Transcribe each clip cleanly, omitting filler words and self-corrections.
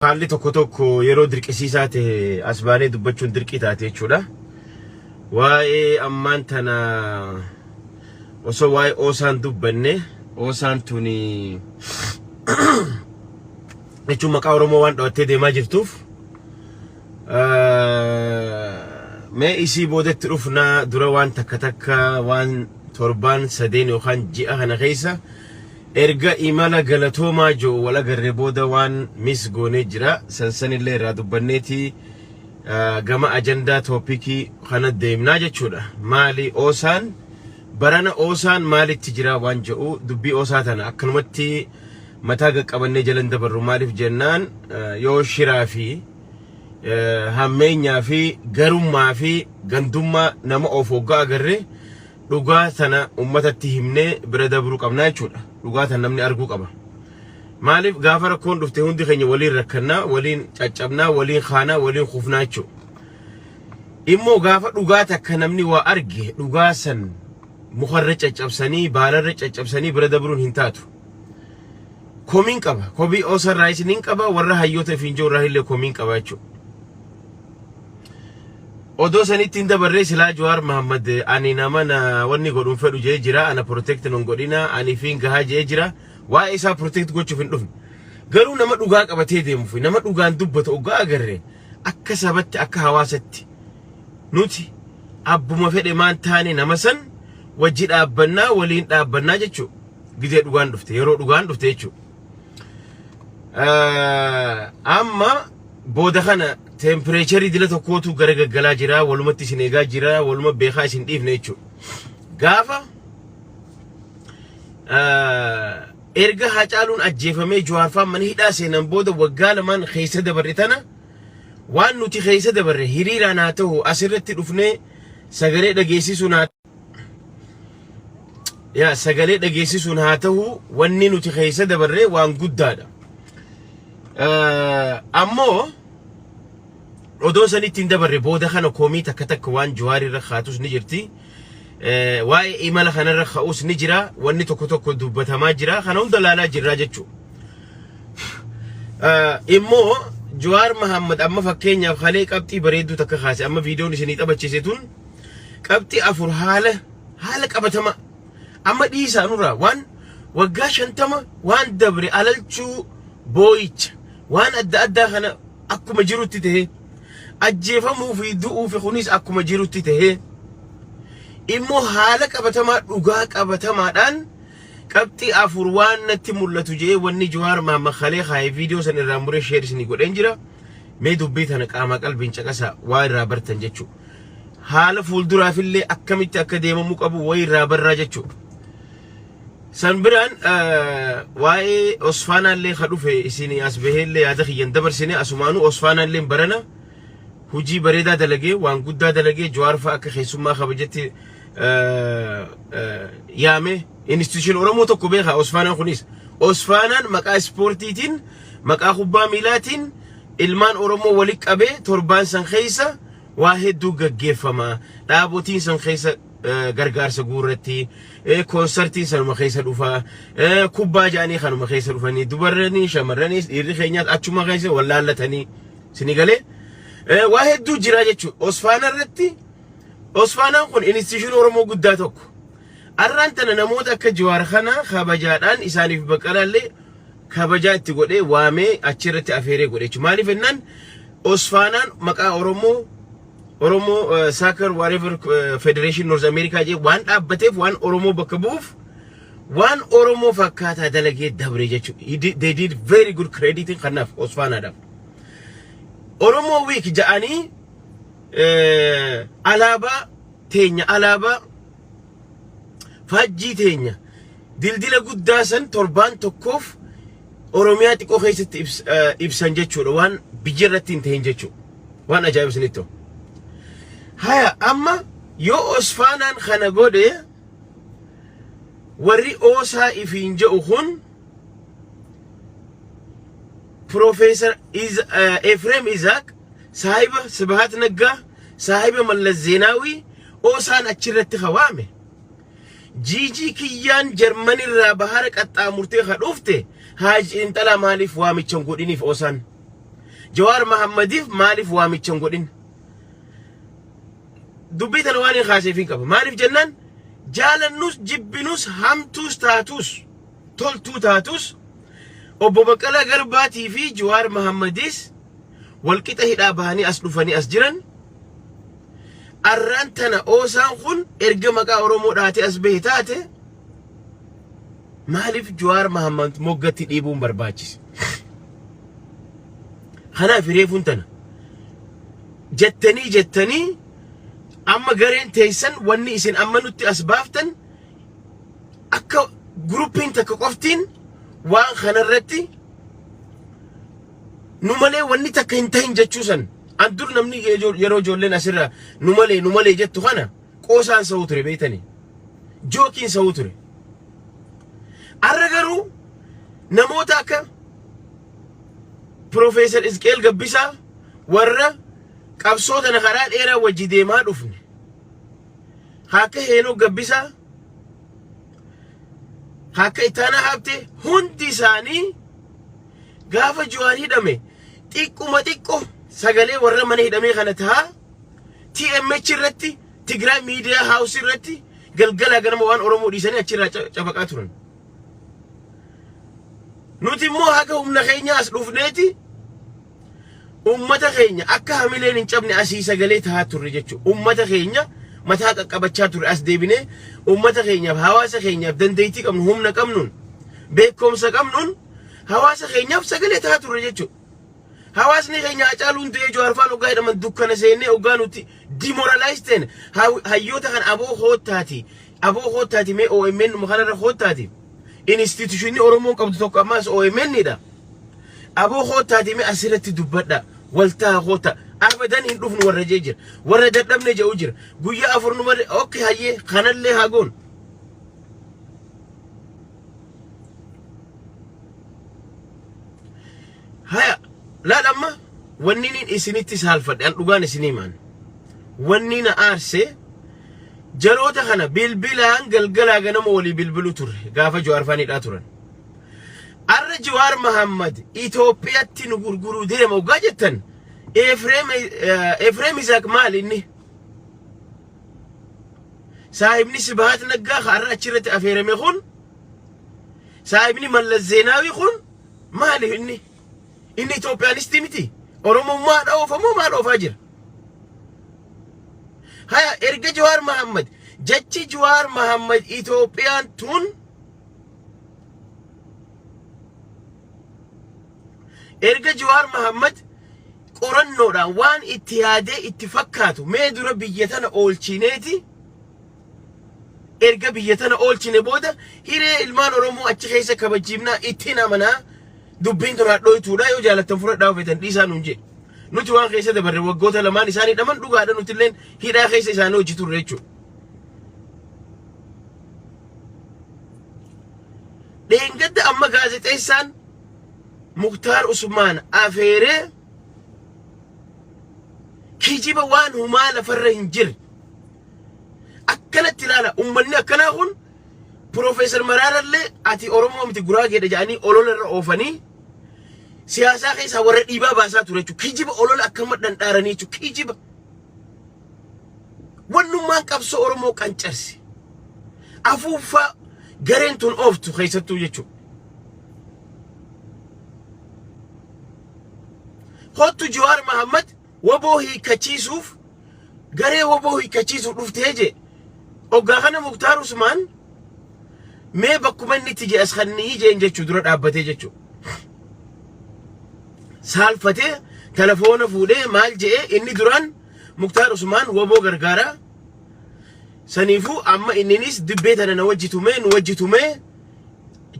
Haalli tokko tokko yeroo dirqisiisaa ta'e as baanee dubbachuun dirqii taate jechuudha. Waa'ee ammaan tana osoo waa'ee OSAn dubbanne, OSAn tuni jechuun maqaa Oromoo waan dhawattee deemaa jirtuuf, mee isii boodatti dhufnaa. Dura waan takka takka, waan torbaan sadeen yookaan ji'a kana keessa erga imala galatoomaa jiru wal agarree booda waan mis goonee jira sansanillee irraa dubbanneeti gama ajandaa topicii kana deemnaa jechuudha. Maali OSAn barana? OSAn maalitti jira waan jedhu, dubbii OSA tana akkanumatti mataa qaqqabannee jalan dabarru. Maaliif jennaan, yoo shiraa fi hammeenyaa fi garummaa fi gandummaa nama of hoggaa agarree, dhugaa tana ummatatti himnee bira dabruu qabnaa jechuudha. Dhugaa tana namni arguu qaba. Maaliif, gaafa rakkoon dhufte hundi keenya waliin rakkannaa, waliin caccabnaa, waliin kaanaa, waliin kufnaa jechuudha. Immoo gaafa dhugaa takka namni waa arge, dhugaa san mukarra caccabsanii, baalarra caccabsanii bira dabruun hin taatu. Komiin qaba. Komii OSArraa isiniin qaba. Warra hayyoota ifiin jiru irraa illee komiin qaba jechuudha. Odoo sanitti hin dabarree, silaa Jawaar Mahammad ani nama na wanni godhuun fedhu jee jira, ana protect nun godhina, ani fiin gahaa jee jira. Waa'ee isaa protect gochuuf hin dhufne. Garuu nama dhugaa qabatee deemuu fi nama dhugaan dubbatu oggaa agarre, akka sabatti, akka hawaasatti nuti abbuma fedhe maan taane nama san wajji dhaabbannaa, waliin dhaabbannaa jechuudha. Gizee dhugaan dhufte, yeroo dhugaan dhufte jechuudha. Amma booda kana temperature dila tokkootu gara gaggalaa jira, walumatti isin eegaa jira, waluma beekaa isin dhiifne jechuudha. Gaafa erga Hacaaluun ajjeefamee, Jawaarfaan mana hidhaa seenan booda, waggaa 2n keessa dabarre tana, waan nuti keessa dabarre, hiriiraan haa ta'u, asirratti dhufnee sagalee dhageessisuun haa yaa sagalee dhageessisuun haa ta'u, wanni nuti keessa dabarre waan guddaadha. Ammoo odoo sanitti hin dabarre, booda kana komii takka takka waan Jawaar irra kaatus ni jirti. Waa'ee imala kanarra ka'us ni jira. Wanni tokko tokko dubbatamaa jira. Kana hunda laalaa jirraa jechuudha. Immoo Jawaar Mahammad amma fakkeenyaaf kalee qabxii bareedduu takka kaase. Amma viidiyoon isinii taphachiise tun qabxii afur, haala qabatama amma dhiisaa nurraa, waan waggaa 50 waan dabre alalchuu, boo'icha waan adda addaa kana akkuma jirutti tahee, ajjeefamuu fi du'uu fi kunis akkuma jirutti tahee, immoo haala qabatamaa, dhugaa qabatamaadhaan qabxii afur waan natti mul'atu jee wanni Jawaar Mahammad kalee kaayee, viidiyoo san irraa muree share isinii godheen jira. Mee dubbii tana qaamaa qalbiin caqasa, waa irraa bartan jechuudha. Haala fuulduraafillee akkamitti akka deemamuu qabu wayii irraa barraa jechuudha. San biraan waa'ee OSFNAllee ka dhufe isinii as baheellee yaada kiyyan dabarsine. Asumaanuu OSFNAllee barana hujii bareedaa dalagee, waan guddaa dalagee, Jawaar fa'a akka keessummaa kabajetti yaame. Institution Oromoo tokko beekaa OSFNAn kunis. OSFNAn maqaa ispoortiitiin, maqaa kubbaa miilaatiin ilmaan Oromoo walitti qabee torbaan san keessa waa hedduu gaggeeffama. Dhaabotiin san keessa gargaarsa guurratti, koonsartiin sanuma keessa dhufa, kubbaa ja'anii kanuma keessa dhufanii, dubarranii, shamarraniis, dhiirri keenyaas achuma keessa wallaallatanii sini galee waa hedduu jira jechuudha. OSFNA irratti, OSFNAn kun institution Oromoo guddaa tokko. Arraan tana namoota akka Jawaar kana kabajaadhaan isaaniif Baqqalaallee kabajaa itti godhee waamee achirratti afeeree godhe jechuudha. Maaliif jennaan, OSFNAn maqaa Oromoo Soccer whatever Federation North America jee waan dhaabbateef, waan Oromoo bakka bu'uuf, waan Oromoo fakkaataa dalagee dabre jechuudha. They did very good, credit kanaaf OSFNAdhaaf. Oromoo Week ja'anii alaabaa teenya, alaabaa faajjii teenya dildila guddaa san torbaan tokkoof Oromiyaa xiqqoo keessatti ibsan jechuudha, waan biyya irratti hin ta'in jechuudha. Waan ajaa'iba isinitti ta'u. Haya, amma yoo OSFNAn kana godhe, warri OSA ifiin jedhu kun, Profeesar Efreem Izaaq, saahiba Sibahat Naggaa, saahiba Mallas Zeenaawii, OSAn achirratti hawaame. Jiijii kiyyaan Jarmanirraa bahara qaxxaamurtee ka dhufte, Haaji Inxalaa maaliif waamicha hin godhiniif OSAn? Jawaar Mahammadiif maaliif waamicha hin godhin? Dubbii tana waan hin kaaseef hin qaba. Maaliif jennaan, jaalannus jibbinus, hamtuus taatus toltuu taatus, obbo Baqqalaa Garbaatii fi Jawaar Mahammadis walqixa hidhaa bahanii as dhufanii as jiran. Arraan tana oosaan kun erga maqaa Oromoo dhaatee as bahe taate, maaliif Jawaar Mahammad moggatti dhiibuun barbaachise? Kanaaf reefuun tana jettanii jettanii amma gareen teessan wanni isin amma nutti as baaftan akka groupiin takka qoftiin waan kanarratti nu malee wanni takka hin tahin jechuu san. An dur namni yeroo ijoolleen asirra nu malee nu malee jettu kana qoosaan sa'uu ture, beektanii, jokeiin sa'uu ture. Arra garuu namoota akka Profeesar Isqeel Gabbisaa, warra qabsoo tana karaa dheeraa wajji deemaa dhufne, akka Heenok Gabbisaa, akka Ittaanaa Habtee, hundi isaanii gaafa Jawaar hidhame xiqquma xiqqo sagalee warra mana hidhamee kana ta'a TMH irratti, Tigraay Media House irratti galgalaa ganama waan Oromoo dhiisanii achirraa cabaqaa turan. Nuti immoo haga humna keenya as dhufneeti ummata keenya akka hamileen hin cabne asii sagalee tahaa turre jechuudha. Ummata keenya mataa qaqqabachaa turre. As deebinee ummata keenyaaf, hawaasa keenyaaf dandeettii qabnu, humna qabnuun, beekumsa qabnuun hawaasa keenyaaf sagalee tahaa turre jechuudha. Hawaasni keenya Hacaaluun du'ee Jawaar faan hoggaa hidhaman dukkana seennee, hoggaa nuti demoralize ta'en, hayyoota kan aboo hoottaati, aboo hoottaati, mee OMN kanarra hoottaati, institutionii Oromoon qabdu tokko ammaas OMN dha. Aboo hoottaati, mee asirratti dubbadha, waltaa hoota, abadan hin dhufnu warra jee jira, warra dadhabne jedhu jira. Guyyaa 4 nu malee, okay, hayyee, kanallee haa goonu. Haya, laal, amma wanni niin isinitti saalfadhe, an dhugaan isinii maan. Wanni na aarse, jaroota kana bilbilaan galgalaa ganama walii bilbilu turre gaafa Jawaar faan hidhaa turan. Arra Jawaar Mahammad Itoophiyaatti nu gurguruu deema hoggaa jettan, Efreem Isaaq maali inni? Saahibni Sibahat Naggaa ka arra achirratti afeerame kun, saahibni Mallas Zeenaawii kun maali inni? Inni Itoophiyaanistii miti. Oromummaa oofa moo maal oofaa jira? Haya, erga Jawaar Mahammad, jechi Jawaar Mahammad Itoophiyaan tun, erga Jawaar Mahammad qorannoodhaan waan itti yaadee itti fakkaatu, mee dura biyya tana oolchineeti, erga biyya tana oolchine booda hiree ilmaan Oromoo achi keessa kabachiifnaa, ittiin amanaa, dubbiin tun hadhooytuudha, yoo jaalattan fudhadhaa, ofeetan dhiisaa nuun jedhe. Nuti waan keessa dabarre waggoota lamaan isaan hidhaman dhugaadha, nutilleen hidhaa keessa isaanii hojii turre jechuudha. Dheengadda amma gaazexeessaan Muktaar Usmaan afeeree kijiba waan humaa lafarra hin jirre akkanatti ilaala. Ummanni akkanaa kun Piroofeesar Maraarallee ati Oromoo miti, Guraageedha jedhanii olola irra oofanii siyaasaa keessaa warra dhiibaa baasaa ture jechuudha. Kijiba olola akkama dhandhaaranii jechuudha. Kijiba. Wannummaan qabsoo Oromoo qancarse. Afuuffaa gareen tun ooftu keessattuu jechuudha. Kottu Jawaar Mahammad waboo hiikkachiisuuf, garee waboo hiikkachiisuuf dhuftee jee. Oggaa kana Muktaar Usmaan mee bakkuma inni itti jee as kannii jeen jechuu dura dhaabbatee jechuu. Saalfatee telefoona fuudhee maal je'ee, inni duraan Muktaar Usmaan waboo gargaaraa. Saniifuu amma inninis dibbee tana na wajji tumee, nu wajji tumee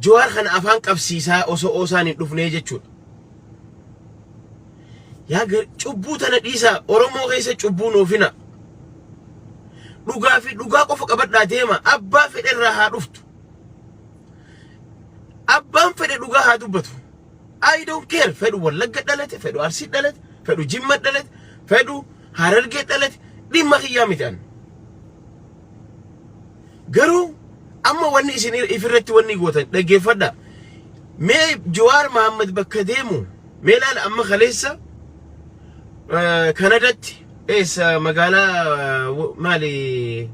Jawaar kana afaan qabsiisaa osoo oosaan hin dhufnee jechuudha. Yaa cubbuu tana dhiisaa, Oromoo keessa cubbuu nuufina. Dhugaa fi dhugaa qofa qabadhaa deema, abbaa fedhe irraa haa dhuftu. Abbaan fedhe dhugaa haa dubbatu. I don't care, fedhu Wallagga dhalate, fedhu Arsii dhalate, fedhu Jimma dhalate, fedhu Harargee dhalate, dhimma kiyyaa miti an. Garuu amma wanni isin ifirratti wanni gootan dhaggeeffadha. Mee Jawaar Mahammad bakka deemu mee ilaala. Amma kaleessa Kanadatti eessa magaalaa maali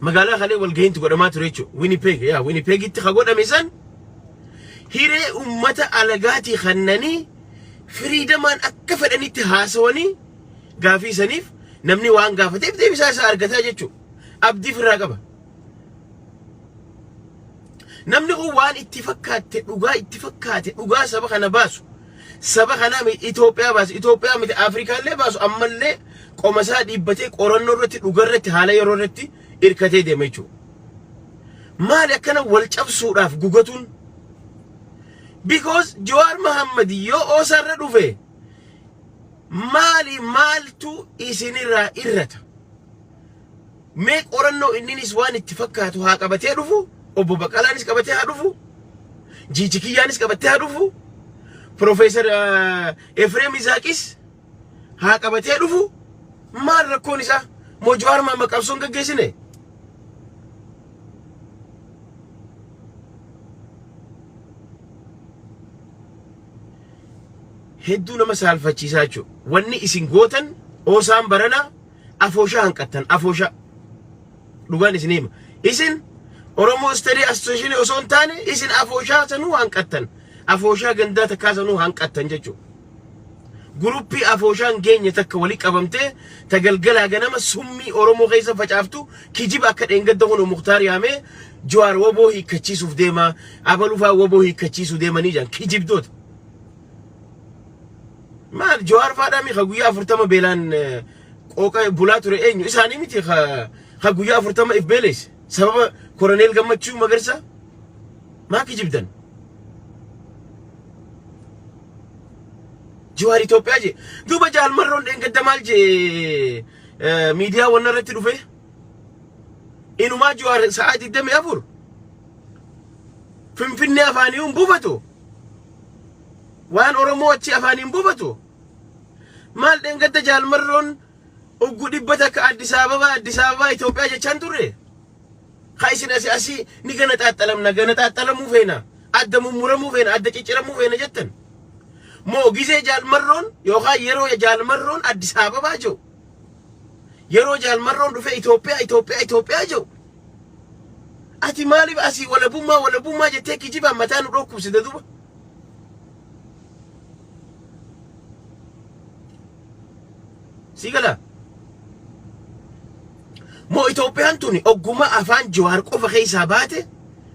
magaalaa kalee walgahiinti godhamaa ture jechuudha. Winnipeg yaa Winnipegitti ka godhame san hiree ummata alagaatii kannanii freedomaan akka fedhanitti haasawanii gaafii saniif namni waan gaafateef deebisaa isaa argataa jechuudha. Abdii firraa qaba. Namni kun waan itti fakkaatte dhugaa itti fakkaate dhugaa saba kana baasu saba kana Itoophiyaa baasu Itoophiyaa miti Afrikaallee baasu ammallee qoma isaa dhiibbatee qorannoo irratti dhugaa irratti haala yeroo irratti hirkatee deema jechuudha. Maali akkana wal cabsuudhaaf gugatuun? Because Jawaar Mahammad yoo oosarra dhufe maali maaltu isinirraa irrata? Mee qorannoo inninis waan itti fakkaatu haa qabatee dhufu, obbo Baqqalaanis qabatee haa dhufu, Jiiji Kiyyaanis qabatee haa dhufu, Profeesar Efreem Isaaqis haa qabatee dhufu. Maal rakkoon isaa? Moo Jawaar Mahammad qabsoon gaggeessine? Hedduu nama saalfachiisaa jechuudha. Wanni isin gootan oosaan baranaa afooshaa hanqattan afooshaa. Dhugaan isin hima. Isin Oromoo Study Association osoo hin taane isin afooshaa sanuu hanqattan. Afooshaa gandaa takkaa sanuu hanqattan jechuudha. Guruppii afooshaa hin geenye takka walii qabamtee tagalgalaa ganama summii Oromoo keessa facaaftu kijiba akka dheengadda kun Muktaar yaamee Jawaar woboo hiikkachiisuuf deema abalufaa woboo hiikkachiisuu deemanii jiran kijibdoota. Maal Jawaar faadhaa mi ka guyyaa 40 beelaan qooqa bulaa ture eenyu isaanii miti ka guyyaa 40 if beeleesse sababa koroneel Gammachuu Magarsaa maa kijibdan? Jawaar Itoophiyaa jee duuba jaalmarroon dheengadda maal jee miidiyaa wanna irratti dhufe inumaa Jawaar sa'aa 24 Finfinnee afaanii hin buufatu. Waan Oromoo achi afaaniin buufatu. Maal dheengadda jaalmarroon uggu 100 Addis Ababaa Addis Ababaa Itoophiyaa jechaan turre. Ka isin asii asii ni gana xaaxxalamna gana xaaxxalamuu feena adda mummuramuu feena adda cicciramuu feena jettan. Moo gizee jaalmarroon yookaan yeroo jaalmarroon Addis Ababaa jiru yeroo jaalmarroon dhufee Itoophiyaa Itoophiyaa Itoophiyaa jiru ati maaliif asii walabummaa walabummaa jettee kijibaan mataa nu dhokkubsite duba? Sii galaa? Moo Itoophiyaan tuni ogguma afaan Jawaar qofa keessaa baate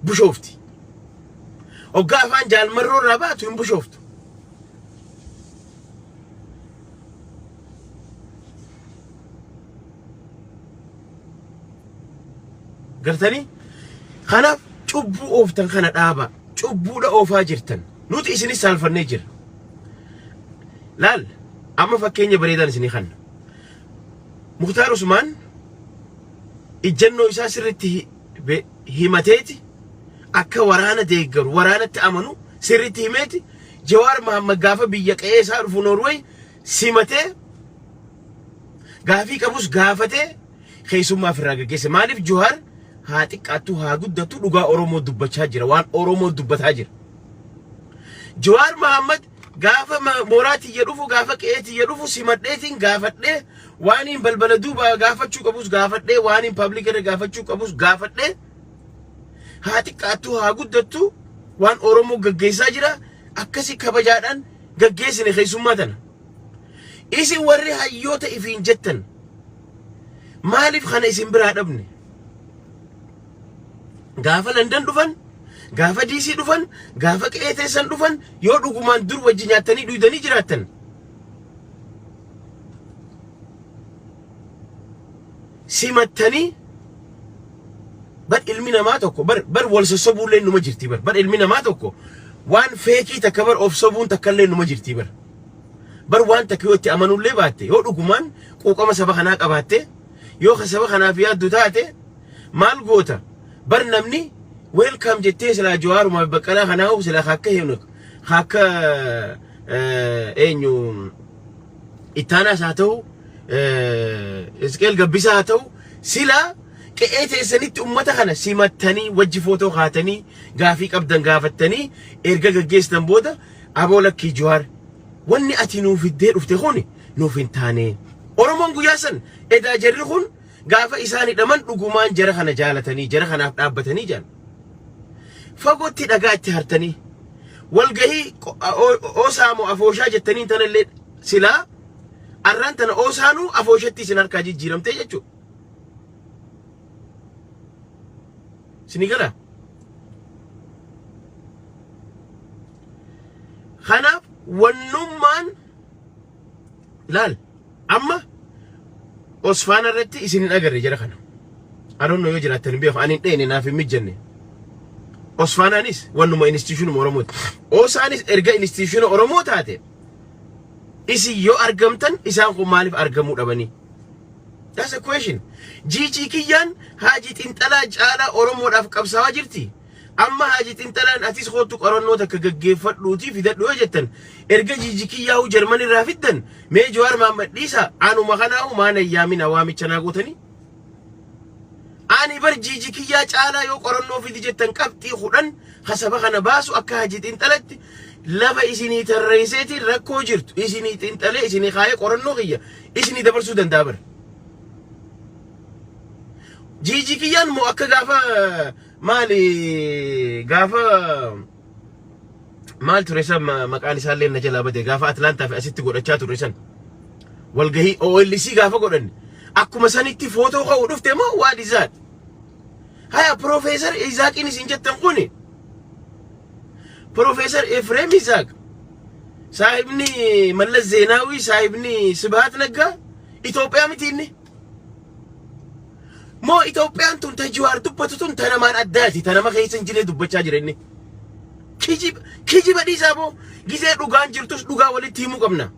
bushoofti. Oggaa afaan Jaalmarroo irraa baatu hin bushooftu. Gartanii? Kanaaf cubbuu ooftan kana dhaaba. Cubbuudha oofaa jirtan. Nuti isinis saalfannee jira. Laal amma fakkeenya bareedaan isinii kanna. Muktaar Usmaan ijjannoo isaa sirriitti himateeti akka waraana deeggaru waraanatti amanu sirriitti himeeti Jawaar Mahammad gaafa biyya qe'ee isaa dhufu Noorweey simatee gaafii qabus gaafatee keessummaa ofirraa gaggeesse. Maaliif Jawaar haa xiqqaattu haa guddattu dhugaa Oromoo dubbachaa jira waan Oromoo dubbataa jira. Jawaar Mahammad gaafa mooraa tiyya dhufu gaafa qe'ee tiyya dhufu simadheetiin gaafadhee waaniin balbala duuba gaafachuu qabus gaafadhee waaniin pabliik irra gaafachuu qabus gaafadhee haa xiqqaattu haa guddattu waan Oromoo gaggeessaa jira akkasi kabajaadhaan gaggeessine keessummaa tana. Isin warri hayyoota ifiin jettan maaliif kana isin biraa dhabne? Gaafa London dhufan, gaafa DC dhufan, gaafa qe'ee teessan dhufan yoo dhugumaan dur wajji nyaattanii dhuydanii jiraattan. Simattanii bar ilmi namaa tokko bar bar wal sossobuullee numa jirti bar bar ilmi namaa tokko waan feekii takka bar of sobuun takkallee numa jirti bar. Bar waan takka yoo itti amanuullee baatte yoo dhugumaan quuqama saba kanaa qabaatte yoo ka saba kanaaf yaaddu taate maal goota bar namni welcome jettee silaa Jawaarumaa fi Baqqalaa kanaa hoo silaa ka akka Heenok ka akka eenyu ittaanaas haa ta'u Isqeel Gabbisaa haa ta'u silaa qe'ee teessanitti ummata kana simattanii wajji footoo kaatanii gaafii qabdan gaafattanii erga gaggeessitan booda aboo lakkii Jawaar Wanni ati nuu fiddee dhufte kun nuuf hin taane. Oromoon guyyaa san edaa jarri kun gaafa isaan hidhaman dhugumaan jara kana jaalatanii jara kanaaf dhaabbatanii jedhan. Fagootti dhagaa itti hartanii walgahii osaamoo afooshaa jettanii tanallee silaa arraan tana oosaanuu afooshatti isin harkaa jijjiiramtee jechuudha. Isinii galaa? Kanaaf wannummaan laal amma Osfaana irratti isin hin agarre jara kana. Adoon yoo jiraattan hin beeku ani hin dheene naaf hin mijjanne. Osfaanaanis wannuma institutionuma Oromooti. Oosaanis erga institutiona Oromoo taate isin yoo argamtan isaan kun maaliif argamuu dhabanii? That's a question. Jiijii kiyyaan Haajii Xinxalaa caalaa Oromoodhaaf qabsaawaa jirti. Amma Haajii Xinxalaan atis koottu qorannoo takka gaggeeffadhuutii fidadhu yoo jettan erga Jiijii kiyyaa'uu Jarman irraa fiddan mee Jawaar Mahaammad dhiisa anuma kanaa'u maana yaamina waamicha naa gootanii. Ani bar Jiijii kiyyaa caalaa yoo qorannoo fidi jettan qabxii 10 ka saba kana baasu akka Haajii Xinxalatti lafa isinii tarreesseetiin rakkoo jirtu isinii xinxalee isinii kaayee qorannoo kiyya isinii dabarsuu danda'a bar. Jiijii kiyyaan moo akka gaafa maali gaafa maal ture san maqaan isaallee na jalaa bade gaafa Atlaantaa fi asitti godhachaa ture san walgahii OLC gaafa godhanne akkuma sanitti footoo ka'uu dhufte moo what is that? Haya Profeesar Izaaqiin isin jettan kuni Profeesar Efreem Izaaq saahibni Mallas Zeenaawii saahibni Sibahat Naggaa Itoophiyaa miti inni. Moo Itoophiyaan tun ta Jawaar dubbatu tun ta namaan addaati ta nama keessa hin jirre dubbachaa jira inni. Kijiba kijiba dhiisaa boo gizee dhugaan jirtus dhugaa walitti himuu qabna.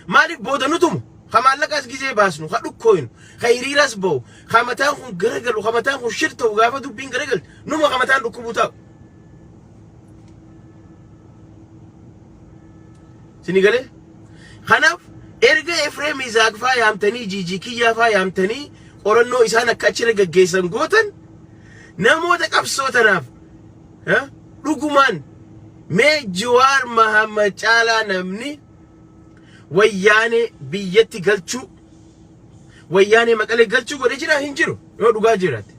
Maaliif booda nutumu ka maallaqaas gizee baasnu ka dhukkooynu ka hiriiraas ba'u ka mataan kun garagalu ka mataan kun shir ta'u gaafa dubbiin garagaltu numa ka mataan dhukkubuu taa'u. Sini galee? Kanaaf erga Efreem Izaaq faa yaamtanii Jiijii Kiyyaa faa yaamtanii qorannoo isaan akka achirra gaggeessan gootan namoota qabsoo tanaaf dhugumaan mee Jawaar Mahammad caalaa namni wayyaanee biyyatti galchuu wayyaanee maqalee galchuu godhe jira hin jiru yoo dhugaa jiraate.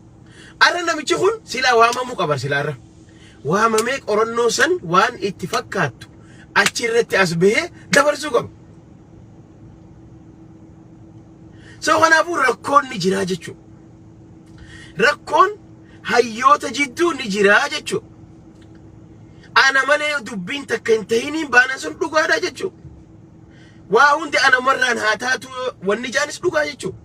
Arra namichi kun silaa waamamuu qaba silaa arra. Waamamee qorannoo san waan itti fakkaattu achi irratti as bahee dabarsuu qaba. So kanaafuu rakkoon ni jiraa jechuudha. Rakkoon hayyoota jidduu ni jiraa jechuudha. Ana malee dubbiin takka hin tahiniin baanan sun dhugaadha jechuudha. Waa hundi anamarraan haa taatu wanni jaanis dhugaa jechuudha.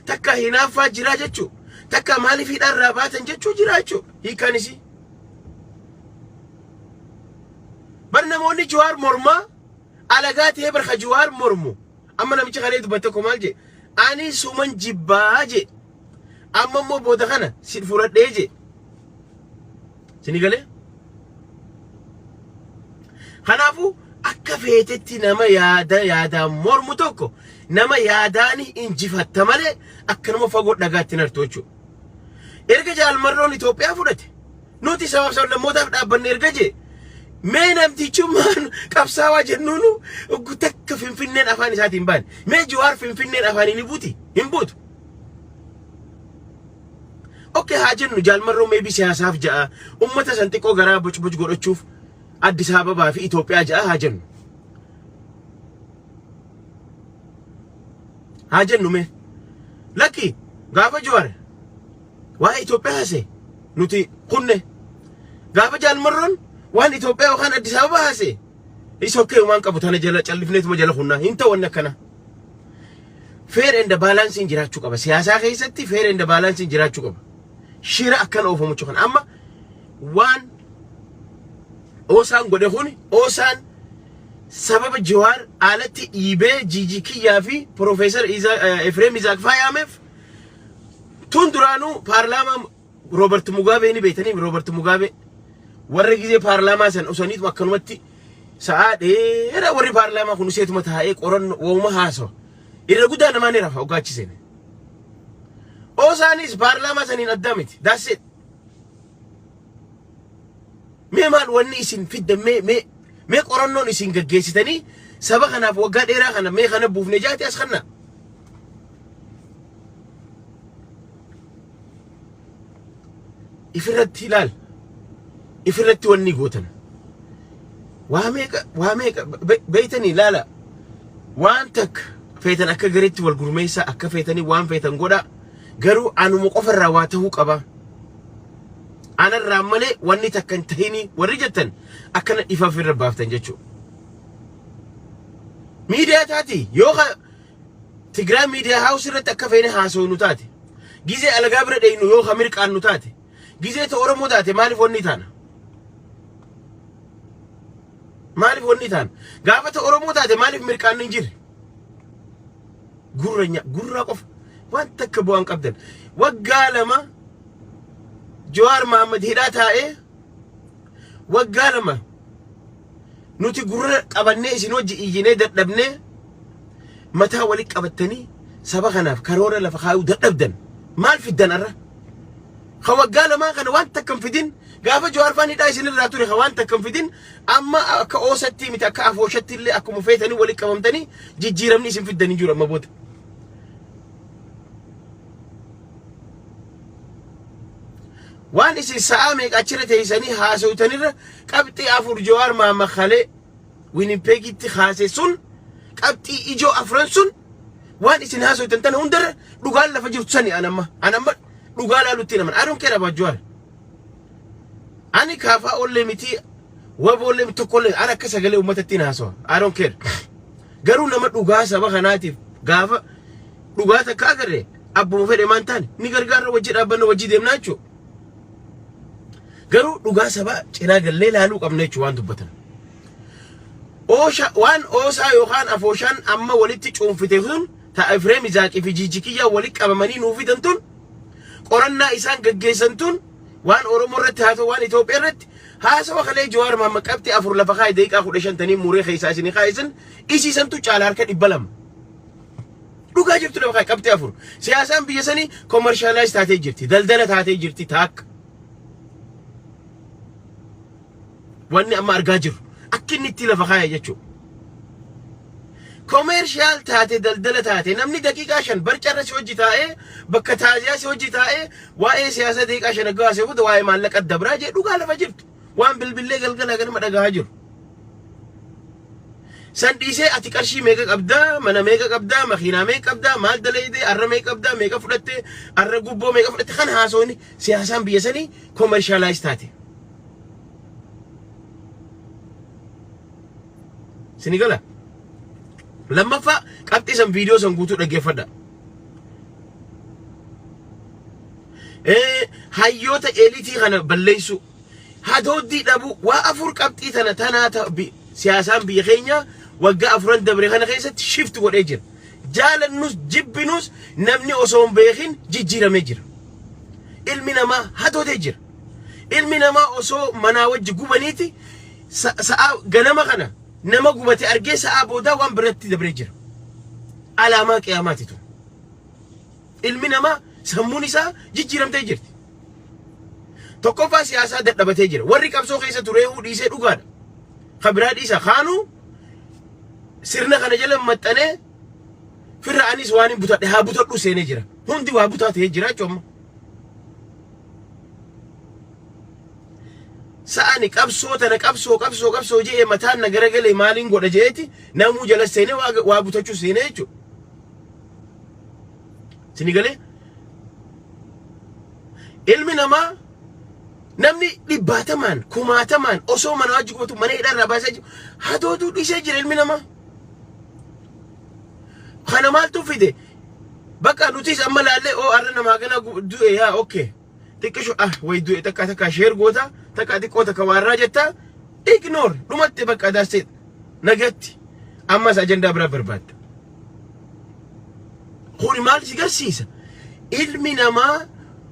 Takka hinaaffaa jiraa jechuudha. Takka maaliif hidhaarraa baatan jechuu jiraa jechuudha. Hiikaan isii. Bar namoonni Jawaar mormaa alagaa ta'ee bar ka Jawaar mormu. Amma namichi kalee dubbate tokko maal jee? Ani suman jibbaa jee. Amma immoo booda kana si fudhadhee jee. Sini galee? Kanaafuu akka feetetti nama yaada yaadaan mormu tokko nama yaadaan injifatta malee akkanuma fagoo dhagaatti hin hartu jechuudha. Erga jaalmarroon Itoophiyaa fudhate nuti sabaaf sablammootaaf dhaabbanne erga jee mee namtichummaan qabsaawaa jennuunu takka Finfinneen afaan isaatiin baane mee Jawaar Finfinneen afaaniin hin buuti hin buutu. Okay haa jennu jaalmarroo maybe siyaasaaf ja'a ummata san xiqqoo garaa boc boc godhachuuf Addis Ababaa fi Itoophiyaa ja'a haa jennu. Haa jennu mee. Lakki gaafa Jawaar waa'ee Itoophiyaa haase nuti kunne gaafa jaalmarroon waan Itoophiyaa yookaan Addis Ababaa haase isa okay waan qabu tana jala callifneetuma jala kunnaa hin ta'u wanni akkana. Fair and balancing jiraachuu qaba. Siyaasaa keessatti fair and balancing jiraachuu qaba. Shira akkana oofamu kana amma waan Oosaan godhe kun Oosaan sababa Jawaar alatti dhiibee Jiijii Kiyyaa fi Profeesar Efreem Izaak faayaameef tun duraanuu paarlaamaa Roobert Mugaabee ni beektanii Roobert Mugaabee warra gizee paarlaamaa san osaniituma akkanumatti sa'aa dheeraa warri paarlaamaa kun useetuma taa'ee qorannoo wooma haasawa. Irra guddaa namaa ni rafa hoggaachiseen. Oosaanis paarlaamaa saniin addaa miti. That's it. Mee maal wanni isin fiddan mee mee mee qorannoon isin gaggeessitanii Saba kanaaf waggaa dheeraa kana mee kana buufne jaati as kanna. Ifirratti ilaal. Ifirratti wanni gootan. Waa meeqa waa meeqa beeytanii ilaala. Waan takka feetan akka gareetti wal gurmeessaa akka feetanii waan feetan godhaa. Garuu anuma qofarraa waa tahuu qaba. Anarraa malee wanni takka hin tahinii warri jettan akkana ifa ofirra baaftan jechuudha. Miidiyaa taati yoo ka Tigraay miidiyaa haawus irratti akka feene haasawnu taate. Gizee alagaa bira dheeynu yoo ka mirqaannu taate. Gizee ta Oromoo taate maaliif wanni taana? Maaliif wanni taana? Gaafa ta Oromoo taate maaliif mirqaanni hin jirre? Gurra gurra qofa waan takka bu'aan qabdan. Waggaa 2 Jawaar Mahammad hidhaa taa'ee waggaa 2 nuti gurra qabannee isin wajji iyyinee dadhabnee mataa walitti qabattanii saba kanaaf karoora lafa kaayuu dadhabdan maal fiddan arra? Ka waggaa lamaan kana waan takka hin fidin gaafa Jawaar faan hidhaa isin irraa ture ka waan takka hin fidin amma akka oosatti miti akka afooshatti illee akkuma feetanii walitti qabamtanii jijjiiramni isin fiddan hin jiru amma booda. Waan isin sa'aa meeqa achirra teessanii haasawtanirra qabxii 4 Jawaar Mahammad Kalee Winnipeggitti kaase sun qabxii ijoo afran sun waan isin haasawtan tana hundarra dhugaan lafa jirtu sani an amma an amma dhugaa laalutti naman I don't care about Jawaar. Ani kaafaa ollee miti waboollee miti tokkollee an akka sagalee uummatatti hin haasawa I don't care. Garuu nama dhugaa saba kanaatiif gaafa dhugaa takka agarre abbuma fedhe maan taane ni gargaarra wajji dhaabbanna wajji deemnaa jechuudha. Garuu dhugaa sabaa cinaa gallee laaluu qabna jechuudha waan dubbatan. Oosha waan oosaa yookaan afooshaan amma walitti cuunfite sun ta Efreem Izaaqii fi Jiijikiyyaa walitti qabamanii nuu fidan tun qorannaa isaan gaggeessan tun waan Oromoo irratti haa ta'u waan Itoophiyaa irratti haasawa kalee Jawaar Mahammad qabxii 4 lafa kaa'e daqiiqaa 15 tanii muree keessaa isinii kaa'isan isiisantu caala harka 200. Dhugaa jirtu lafa kaa'e qabxii 4. Siyaasaan biyya sanii commercialize taatee jirti. Daldala taatee jirti taakka. Wanni amma argaa jirru akka inni itti lafa kaa'e jechuudha. Commercial taate daldala taate namni daqiiqaa 5 barcarra si hojii taa'ee bakka taaziyaa si hojii taa'ee waa'ee siyaasaa daqiiqaa 5 aggaa haasa'e booda waa'ee maallaqa dabraa jee dhugaa lafa jirtu. Waan bilbillee galgalaa ganama dhagahaa jiru. San dhiisee ati qarshii meeqa qabdaa, mana meeqa qabdaa, makiinaa meeqa qabdaa, maal dalaydee, arra meeqa qabdaa, meeqa fudhatte, arra gubboo meeqa fudhatte kan haasawni siyaasaan biyya sanii commercialize taate. Sini gala. Lammaffaa qabxii san viidiyoo san guutuu dhaggeeffadha. Hayyoota eliitii kana balleessuu. Hadooddii dhabuu waa 4 qabxii tana tanaa ta siyaasaan biyya keenya waggaa afuran dabre kana keessatti shift godhee jira. Jaalannus jibbinus namni osoo hin beekin jijjiiramee jira. Ilmi namaa hadoodee jira. Ilmi namaa osoo manaa wajji gubaniiti sa'aa ganama kana nama gubate argee sa'aa boodaa waan biratti dabree jira. Alaamaa qiyaamaati tun. Ilmi namaa sammuun isaa jijjiiramtee jirti. Tokkoffaa siyaasaa dadhabatee jira. Warri qabsoo keessa tureehuu dhiisee dhugaadha. Kan biraa dhiisa. Kaanuu sirna kana jala maxxanee firra anis waan hin butadhe haa butadhu seenee jira. Hundi waa butaa ta'ee jira jechuudha amma. Sa'ani qabsoo tana qabsoo qabsoo qabsoo je'ee mataan na garagalee maaliin godha je'eeti namuu jala seenee waa butachuu seenee jechuudha. Sini galee? Ilmi namaa namni dhibbaatamaan kumaatamaan osoo mana wajji qubatu mana hidhaa irraa baasee jiru hadooduu dhiisee jira ilmi namaa. Kana maaltu fide? Bakka nutis amma laallee oo arra namaa gana du'e yaa okay. Xiqqisho ah way du'e takka takka sheer goota takka xiqqoo takka waarraa jetta ignore dhumatte bakka that's it. Nagatti ammas ajandaa biraa barbaadda. Kuni maal si garsiisa? Ilmi namaa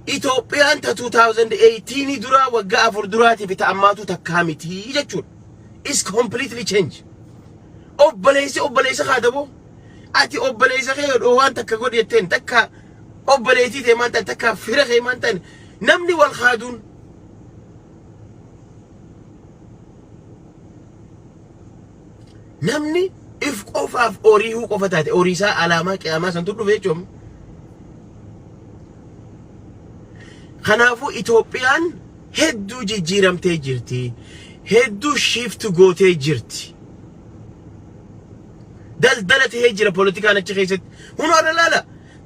Itoophiyaan ta 2018 duraa waggaa 4 duraatii fi ta ammaatu takkaa miti jechuudha. Is completely change. Obboleessi obboleessa kaadaboo. Ati obboleessa kee yoo waan takka godhi jetteen takka obboleettii ta'e maan ta'e takka fira kee maan ta'e namni wal kaaduun namni If qofaaf oriihuu qofa taate oriisaa alaamaa qiyaamaa santu dhufe jechuun. Kanaafuu Itoophiyaan hedduu jijjiiramtee jirti. Hedduu shift gootee jirti. Daldala tahee jira poolitikaan achi keessatti. Hunoo har'a laala.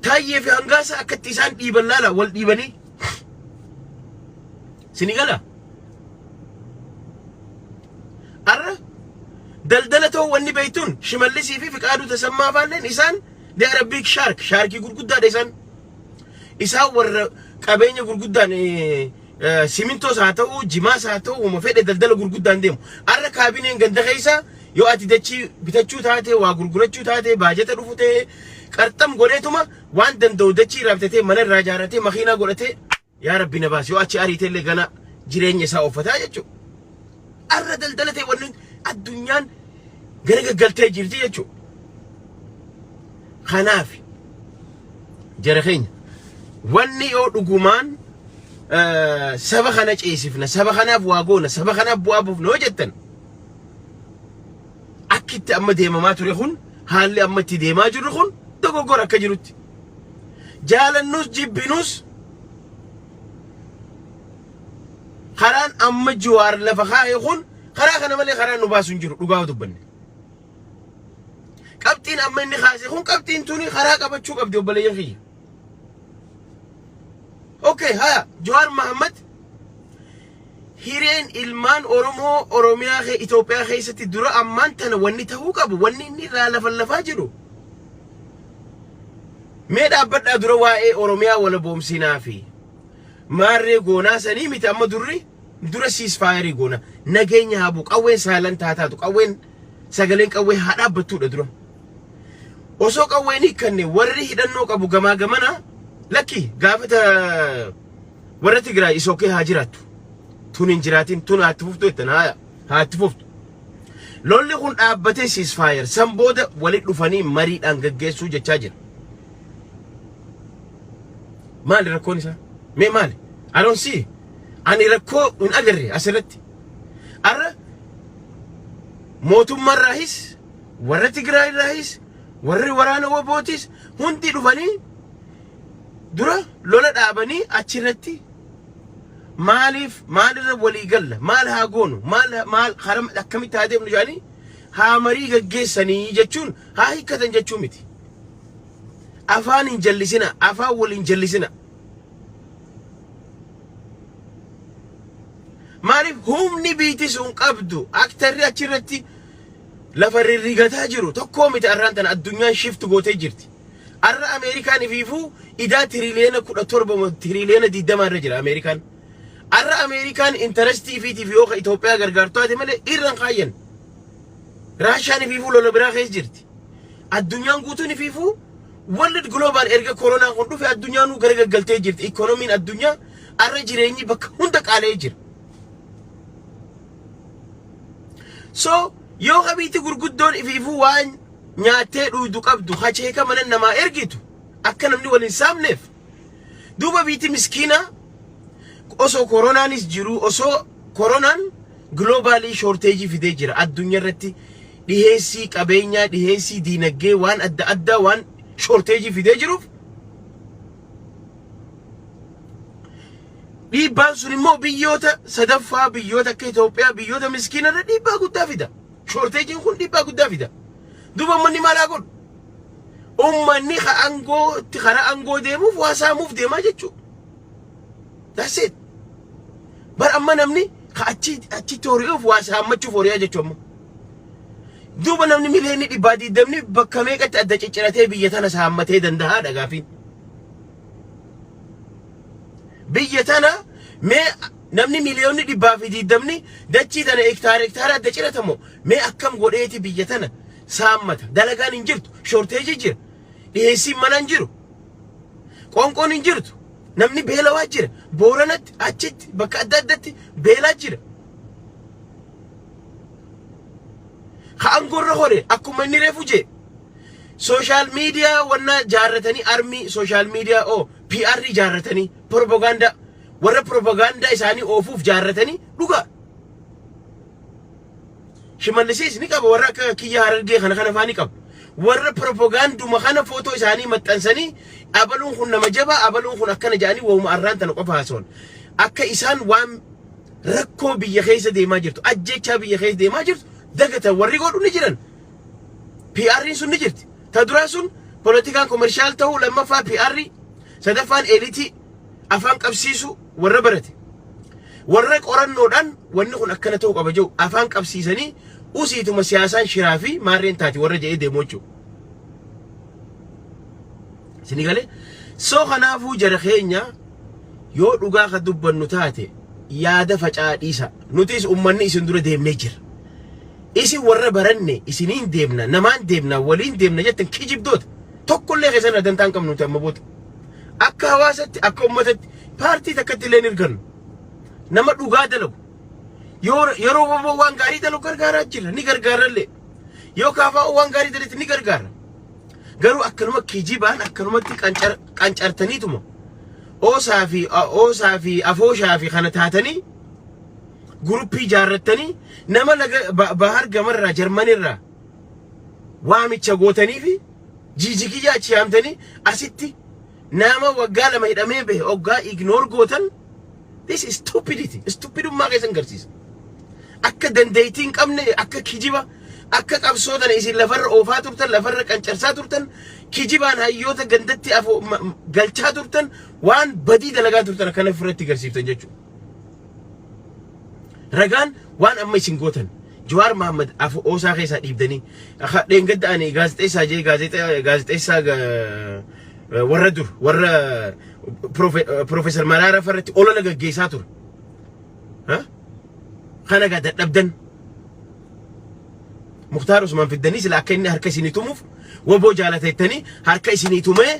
Taayyee fi Hangaasaa akkatti isaan dhiiban laala wal dhiibanii. Sini gala. Har'a daldala ta'uu wanni beeytuun Shimallisii fi Fiqaaduu Tasammaa faalleen isaan they are a big shark. Shaarkii gurguddaadha isaan. Isaan warra qabeenya gurguddaan simintoos haa ta'u jimaas haa ta'u uma fedhe daldala gurguddaan deemu. Har'a kaabineen ganda keessa yoo ati dachii bitachuu taate, waa gurgurachuu taate, baajata dhufu ta'e, qarxam godheetuma waan danda'u dachii irraa bitatee, mana irraa ijaarratee, makiinaa godhatee, yaa rabbi na baasi, yoo achi ariite illee gana jireenya isaa uffataa jechuudha. Har'a daldala ta'e wanni addunyaan gara gaggaltee jirti jechuudha. Kanaaf jara keenya, wanni yoo dhugumaan saba kana ceesifna, saba kanaaf waa goona, saba kanaaf bu'aa buufna yoo jettan, akkitti amma deemamaa ture kun, haalli amma itti deemaa jirru kun dogoggora akka jirutti. Jaalannus jibbinus karaan amma Jawaar lafa kaa'e kun karaa kana malee karaan nu baasu hin jiru, dhugaa dubbanne. Qabxiin amma inni kaase kun, qabxiin tuni karaa qabachuu qabdi, obboleeyyan kiyya. Okay, haya, Jawaar Mahammad hireen ilmaan Oromoo Oromiyaa kee Itoophiyaa keessatti dura ammaan tana wanni ta'uu qabu, wanni inni irraa lafa lafaa jiru. Mee dhaabbadhaa, dura waa'ee Oromiyaa wala boomsinaa fi maarree goonaa sanii miti. Amma durri dura ceasefire goona, nageenya haa bu'u, qawween silent haa taatu, qawween sagaleen qawwee haa dhaabbattuudha dura. Osoo qawween hiikkanne warri hidhannoo qabu gamaa gamana lakki gaafata warra Tigraay isokee haa jiraattu. Tun hin jiraatin, tun haa itti fuftu jettan, haa itti fuftu. Lolli kun dhaabbatee ceasefire san booda walitti dhufanii mariidhaan gaggeessuu jechaa jira. Maali rakkoon isaa? Mee maali? I don't see. Ani rakkoo hin agarre asirratti. Arra mootummaarraahis, warra Tigraayirraahis, warri waraana WBOtis hundi dhufanii dura lola dhaabanii achirratti maaliif maalirra walii galla, maal haa goonu, maal maal karaa akkamitti haa deemnu jedhanii haa marii gaggeessanii jechuun haa hiikkatan jechuu miti. Afaan hin jallisina, afaan wal hin jallisina. Maaliif humni biiti sun qabdu aktarri achirratti lafa rirrigataa jiru tokkoo miti. Arraan tana addunyaan shift gootee jirti. Arra Ameerikaan ifiifuu idaa tiriliyoona 17 moo tiriliyoona 20 irra jira Ameerikaan. Arra Ameerikaan interestii ifiitiif yoo ka Itoophiyaa gargaartu taate malee irran kaayyan. Raashaan ifiifuu lola biraa keessa jirti. Addunyaan guutuun ifiifuu world global erga koronaan kun dhufe addunyaanuu gara gaggaltee jirti. Ikoonomiin addunyaa arra jireenyi bakka hunda qaala'ee jira. So yoo qabiitti gurguddoon ifiifuu waan nyaattee dhuydu qabdu hacheeka mana namaa ergitu akka namni wal hin saamneef, duuba biitti miskiina osoo koronaanis jiru, osoo koronaan global shortage fidee jira addunyaa irratti, dhiheessii qabeenyaa, dhiheessii diinagdee, waan adda addaa waan shortage fidee jiruuf, dhiibbaan sun immoo biyyoota sadaffaa, biyyoota akka Itoophiyaa, biyyoota miskiina irra dhiibbaa guddaa fida. Shortageiin kun dhiibbaa guddaa fida. Duuba uummanni maal haa godhu? Uummanni aangoo karaa aangoo deemuuf waa saamuuf deemaa jechuudha. That's it. Bar amma namni ka achi achitti hori'uuf waa saammachuuf hori'aa jechuudha amma. Duuba namni miliyoonni 120 bakka meeqatti adda cicciratee biyya tana saammatee danda'aadha gaafiin. Biyya tana mee namni miliyoonni 120 dachii tana hektaara hektaara adda ciratamu mee akkam godheeti biyya tana saammata? Dalagaan hin jirtu, shortage jira, dhiheessiin mana hin jiru, qoonqoon hin jirtu, namni beelawaa jira, Booranatti achitti bakka adda addatti beelaa jira. Ka aangoorra hore akkuma inni reefu jee social media wanna jaarratanii, army social media oo PR jaarratanii, propagaandaa warra propagaandaa isaanii oofuuf jaarratanii dhugaa. Shimallisiis ni qaba, warra akka kiyya Harargee kana kana faa ni qaba. Warra propagaanduma kana footoo isaanii maxxansanii abaluun kun nama jabaa, abaluun kun akkana jedhanii wahuma arraan tana qofa haasawan. Akka isaan waan rakkoo biyya keessa deemaa jirtu, ajjechaa biyya keessa deemaa jirtu dagatan warri godhu ni jiran. PR'n sun ni jirti. Ta duraa sun politikaan commercial ta'uu, lammaffaa PR, sadaffaan elite afaan qabsiisu warra barate. Warra qorannoodhaan wanni kun akkana ta'uu qaba jedhu afaan qabsiisanii usiituma siyaasaan shiraa fi maarreen taati warra jedhee deemu jechuudha. Isinii galee? So kanaafuu jara keenya, yoo dhugaa ka dubbannu taate yaada faca'aa dhiisa. Nutis ummanni isin dura deemnee jira. Isin warra baranne isiniin deemna, namaan deemna, waliin deemna jettan kijibdoota. Tokkollee keessan irraa dantaa hin qabnu nuti amma booda. Akka hawaasatti, akka ummatatti, paartii takkatti illee hin hirkannu. Nama dhugaa dalagu. Yoo yeroo waboo waan gaarii dalagu gargaaraa jirra, ni gargaarrallee. Yoo kaafaa waan gaarii dalagte ni gargaarra. Garuu akkanuma kijibaan akkanumatti qancartaniituma oosaa fi afooshaa fi kana taatanii guruppii ijaarrattanii nama laga bahar gamarraa Jarmanirraa waamicha gootanii fi jiijikiyyaa achi yaamtanii asitti nama waggaa 2 hidhamee bahe oggaa ignore gootan, this is stupidity. Stupidummaa keessan agarsiisa. Akka dandeettii hin qabne, akka kijiba, akka qabsoo tana isin lafarra oofaa turtan, lafarra qancarsaa turtan, kijibaan hayyoota gandatti afoo galchaa turtan, waan badii dalagaa turtan akkana ofirratti agarsiiftan jechuudha. Ragaan waan amma isin gootan Jawaar Mahammad oosaa keessaa dhiibdanii dheengadda ani gaazexeessaa jee gaazexeessaa warra dur warra Profeesar Maraaraa farratti olola gaggeessaa ture. Kana gaa dadhabdan Muktaar Usmaan fiddanii sila akka inni harka isinii tumuuf waboo jaalateettanii harka isinii tumee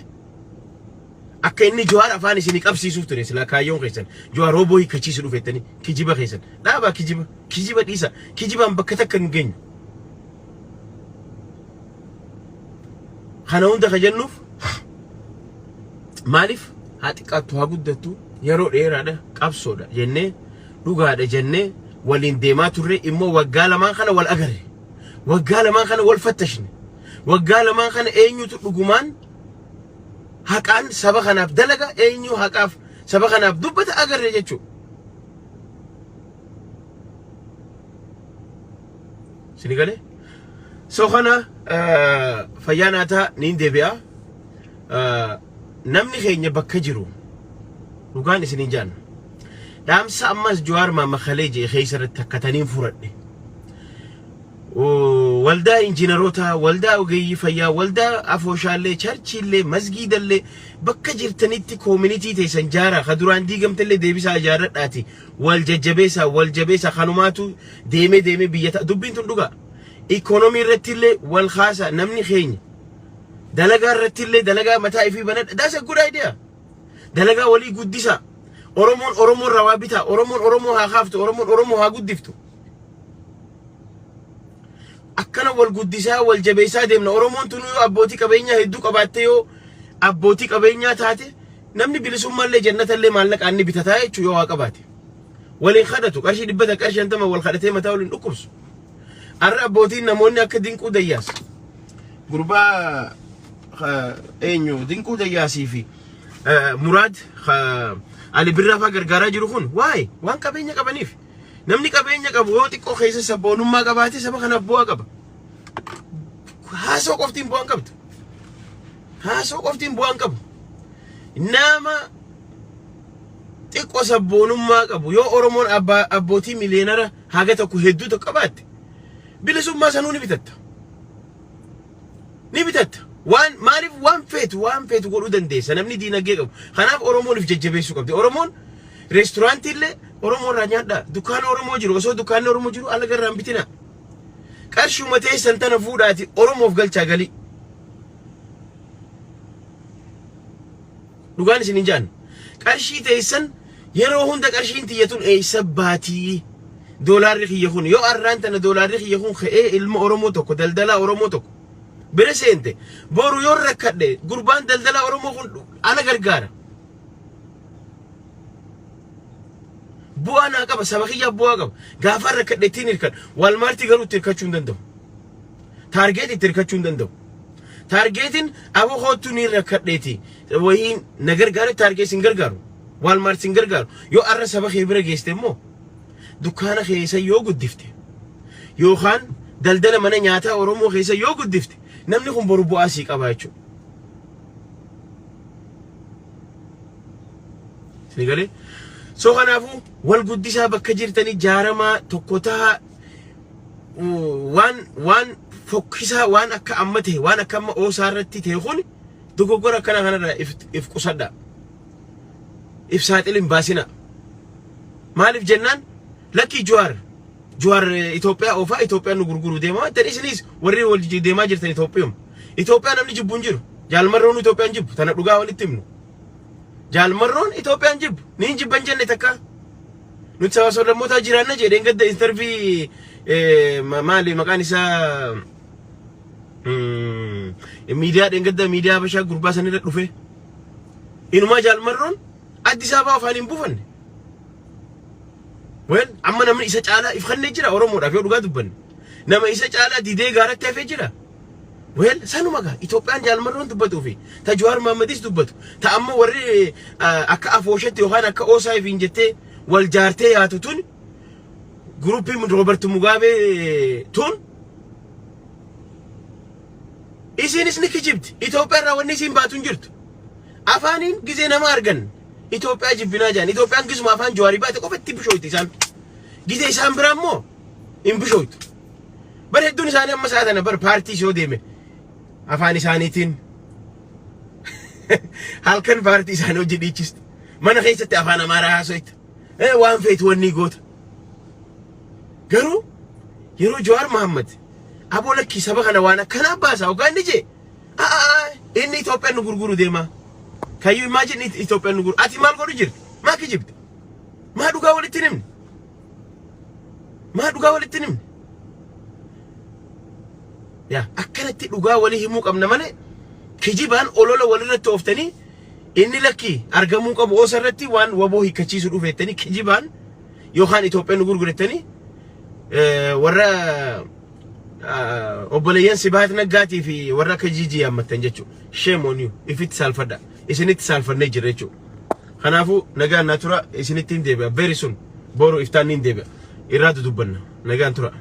akka inni Jawaar afaan isinii qabsiisuuf ture sila kaayyoon keessan. Jawaar waboo hiikkachiisu dhufettanii kijiba keessan dhaabaa, kijiba kijiba dhiisa, kijibaan bakka takka hin geenyu. Kana hunda ka jennuuf maaliif? Haa xiqqaattu haa guddattu, yeroo dheeraadha qabsoodha jennee, dhugaadha jennee waliin deemaa turre. Immoo waggaa lamaan kana wal agarre, waggaa lamaan kana wal fattashne, waggaa lamaan kana eenyutu dhugumaan haqaan saba kanaaf dalaga, eenyu haqaaf saba kanaaf dubbata agarre jechuudha. Sini galee? So kana fayyaa naataa niin deebi'a. Namni keenya bakka jiru dhugaan isiniin jaan. Dhaamsa ammas Jawaar Maamakalee jee keessa irratti akkataniin furadhe. Waldaa injiinarootaa, waldaa ogeeyyii fayyaa, waldaa afooshaallee, charchiillee, masgiidallee bakka jirtanitti community teessan jaaraa, ka duraan diigamtellee deebisaa ijaarradhaati. Wal jajjabeessaa, wal jabeessaa, kanumaatu deemee deemee biyya ta'a. Dubbiin tun dhugaa. Ikoonomii irrattillee wal kaasaa namni keenya. Dalagaa irrattillee dalagaa mataa ifii banadha. That's a good idea. Dalagaa walii guddisaa. Oromoon Oromoo irraa waa bitaa. Oromoon Oromoo haa kaaftu. Oromoon Oromoo haa guddiftu. Akkana wal guddisaa wal jabeessaa deemna. Oromoon tun yoo abbootii qabeenyaa hedduu qabaatte, yoo abbootii qabeenyaa taate, namni bilisummaallee jannatallee maallaqaan ni bitataa jechuu yoo waa qabaate. Waliin kadhatu qarshii 100, qarshii 50 wal kadhatee mataa waliin dhukkubsu. Har'a abbootiin namoonni akka Dinquu Dayyaas, gurbaa eenyu, Dinquu Dayyaasii fi Muraad Ali Birraa fa'aa gargaaraa jiru kun waa'ee waan qabeenya qabaniif. Namni qabeenya qabu yoo xiqqoo keessa sabboonummaa qabaate saba kanaaf bu'aa qaba. Haasoo qoftiin bu'aan qabdu. Haasoo qoftiin bu'aan qabu. Nama xiqqoo sabboonummaa qabu yoo Oromoon abbootii miliyeenara haga tokko hedduu tokko qabaatte, bilisummaa sanuu ni bitatta. Ni bitatta. Waan maaliif waan feetu godhuu dandeessa namni diinagdee qabu. Kanaaf Oromoon if jajjabeessuu qabdi. Oromoon reesturaantii illee Oromoo irraa nyaadhaa. Dukkaana Oromoo jiru, osoo dukkaanni Oromoo jiru alaga irraa hin bitinaa. Qarshuma teessan tana fuudhaati Oromoof galchaa galii. Dhugaan isin hin jaan. Qarshii teessan yeroo hunda qarshiin tiyya tun eessa baatii? Doolaarri kiyya kun yoo arraan tana doolaarri kiyya kun ka'ee ilma Oromoo tokko, daldalaa Oromoo tokko bira seente, boru yoo rakkadhe gurbaan daldalaa Oromoo kun ana gargaara. Bu'aa naa qaba, saba kiyyaaf bu'aa qaba. Gaafa rakkadhe ittiin hirkadha. Walmaartii garuu itti hirkachuu hin danda'u. Target itti hirkachuu hin danda'u. Targetiin aboo koottuu ni rakkadheeti. Wayiin na gargaare Target sin gargaaru. Walmart sin gargaaru. Yoo arra saba kee bira geeste immoo, dukkaana keessa yoo guddifte, yookaan daldala mana nyaataa Oromoo keessa yoo guddifte, namni kun boru bu'aa sii qaba jechuudha. Isin galee? So kanaafuu wal guddisaa, bakka jirtanii jaaramaa, tokko tahaa. Waan fokkisaa, waan akka amma ta'e, waan akka amma oosaa irratti ta'e kun dogoggora akkana kanarraa if qusadha. If saaxil hin baasina. Maaliif jennaan, lakkii, Jawaar Itoophiyaa oofaa, Itoophiyaan nu gurguruu deema jettan. Isinis warri wal deemaa jirtan Itoophiyuma. Itoophiyaa namni jibbu hin jiru. Jaalmarroon Itoophiyaan jibbu, tana dhugaa walitti himnu. Jaalmarroon Itoophiyaan jibbu ni hin jibban jenne takka. Nuti saba sablammootaa jiraanna jedheen gadda interview maali maqaan isaa, miidiyaa dheengadda miidiyaa Habashaa gurbaa sanirra dhufe. Inumaa Jaalmarroon Addis Ababaa afaan hin buufanne. Well, amma namni isa caalaa if kennee jira Oromoodhaaf yoo dhugaa dubbanne. Nama isa caalaa didee gaaratti hafee jira. Well, sanuma gaa Itoophiyaan Jaalmarroon dubbatuu fi ta Jawaar Mahammadis dubbatu. Ta amma warri akka afooshatti yookaan akka oosaa ifiin jettee wal jaartee yaatu tun, guruppii Roobert Mugaabee tun, isinis ni kijibdi. Itoophiyaa irraa wanni isiin baatu hin jirtu. Afaaniin gizee nama argan Itoophiyaa jibbinaa jedhan. Itoophiyaan gizuma afaan Jawaarii baate qofa itti bishooyti isaan. Gizee isaan biraa immoo hin bishooytu. Bar hedduun isaanii amma isaa tana bar paartii yoo deeme afaan isaaniitiin halkan paartii isaanii hojii dhiichisti. Mana keessatti afaan Amaaraa haasoyta. Waan feetu wanni goota. Garuu yeroo Jawaar Mahammad aboo lakkii, saba kana waan akkanaa baasa hoggaa inni jee, inni Itoophiyaan nu gurguru deema. Can you imagine Itoophiyaan nu gurguru? Ati maal godhu jirti? Maa kijibde? Maa dhugaa walitti hin himne? Maa dhugaa walitti hin himne? Yaa akkanatti dhugaa walii himuu qabna malee, kijibaan olola walirratti ooftanii, inni lakkii argamuu qabu oosa irratti waan waboo hiikkachiisu dhufeettanii, kijibaan yookaan Itoophiyaan nu gurgurettanii, warra obboleeyyan Sibahat Naggaatii fi warra akka Jijii yaammattan jechuudha. Shame on you. Ifitti saalfadha. Isinitti saalfannee jirra jechuudha. Kanaafuu nagaan naa tura, isinitti hin deebi'a. Very soon. Boru iftaan ni hin deebi'a. Irraa dudubbanna. Nagaan tura.